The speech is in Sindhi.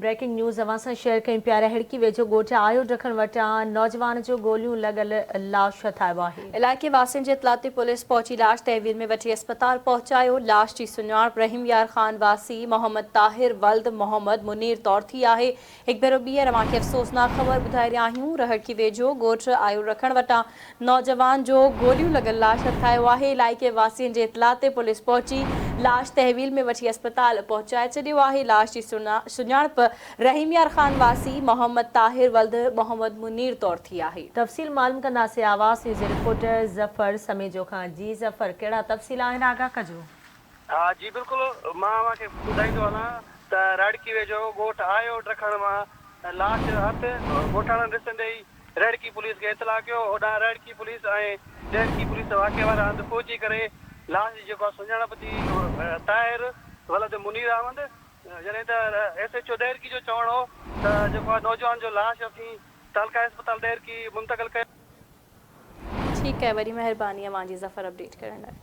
بريڪنگ نيوز اوهان سان شيئر ڪيون پيا رهڙڪي ويجهو ڳوٺ آيو ڊکڻ وٽان نوجوان جو گوليون لڳل لاش هٿ آيو آهي. علائقي واسين جي اطلاع تي پوليس پهچي لاش تحويل ۾ وٺي اسپتال پهچايو، لاش جي سڃاڻپ رحيم يار خان واسي محمد طاهر ولد محمد منير طور ٿي آهي، هڪ ڀيرو ٻيهر اوهان کي افسوسناڪ خبر ٻڌائي رهيا آهيون، رهڙڪي ويجهو ڳوٺ آيو رکڻ وٽان نوجوان جو گوليون لڳل لاش هٿ آيو آهي، علائقي واسين جي اطلاع تي پوليس پهچي لاش تحويل ۾ وٺي اسپتال پهچائي ڇڏيو آهي، لاش جي سڃاڻپ رحيم يار خان واسي محمد طاهر ولد محمد منير طور ٿي آهي. تفصيل معلوم ڪنداسين آواز نيوز جي رپورٽر ظفر سميجو کان جي ظفر ڪهڙا تفصيل آهن آگاهه ڪجو. ها جي بلڪل مان اوهان کي ٻڌائيندو هلان ته راڙڪي ويجهو ڳوٺ آيو ڊکڻ مان لاش هٿ ڳوٺاڻن ڏسندي ئي رهڙڪي پوليس کي اطلاع ڪيو، هوڏانهن رهڙڪي پوليس ۽ ڏهرڪي پوليس واقعي واري هنڌ پهچي ڪري لاش جي جيڪو آهي سڃاڻپ ٿي طاهر ولد منير احمد جڏهن ته ايس ايڇ او ڏهرڪي جو چوڻ هو ته جيڪو آهي نوجوان جو لاش اسين تعلقه اسپتال ڏهرڪي منتقل ڪيو. ٺيڪ آهي وڏي مهرباني اوهان جي ظفر اپڊيٽ ڪرڻ لاء.